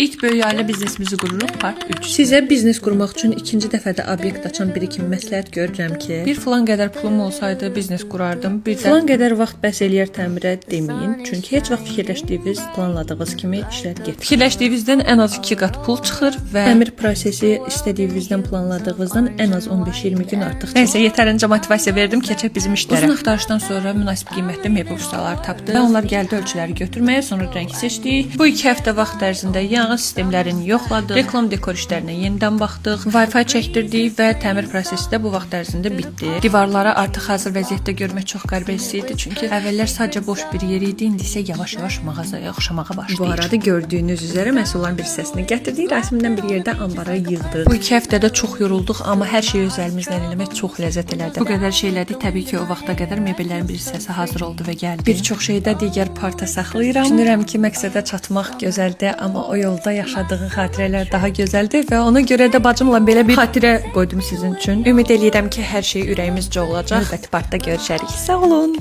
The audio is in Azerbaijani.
İlk böyük ailə biznesimizi qururuq, part 3. Sizə biznes qurmaq üçün ikinci dəfədə obyekt açan biri kimi məsləhət görürəm ki, Bir filan qədər pulum olsaydı biznes qurardım. Bir də filan qədər vaxt bəs eləyər təmirə deməyin, çünki heç vaxt fikirləşdiyiniz, planladığınız kimi işlər getmir. Fikirləşdiyinizdən ən az 2 qat pul çıxır və Təmir prosesi istədiyinizdən, planladığınızdan ən az 15-20 gün artıq çəkir. Nəysə, yetərincə motivasiya verdim, keçək bizim işlərə. Uzun axtarışdan sonra münasib qiymətli mebel ustaları tapdıq. Və onlar gəldi ölçüləri götürməyə, sonra rəng seçdik. Bu 2 həftə vaxt ərzində yanğın sistemlərini yoxladıq, reklam dekor işlərinə yenidən baxdıq, Wi-Fi çəkdirdik və təmir prosesi də bu vaxt ərzində bitdi. Divarları artıq hazır vəziyyətdə görmək çox qəribə hiss idi, çünki əvvəllər sadəcə boş bir yer idi, indi isə yavaş-yavaş mağazaya oxşamağa başlayır. Bu arada gördüyünüz üzrə məhsulların bir hissəsini gətirdik, Rasimdən bir yerdə ambara yığdıq. Bu 2 həftədə çox yorulduq, amma hər şeyi öz əlimizlə eləmək çox ləzzət elədi. Bu qədər şey elədik, təbii ki, o vaxta qədər mebellərin bir hissəsi hazır oldu və gəldi. Bir çox şeydə digər parta saxlayıram. Düşünürəm ki, məqsədə çatmaq gözəldir, amma o yolda yaşadığın xatirələr daha gözəldir və ona görə də bacımla belə bir xatirə qoydum sizin üçün. Ümid eləyirəm ki, hər şey ürəyimizcə olacaq. Növbəti partda görüşərik. Sağ olun.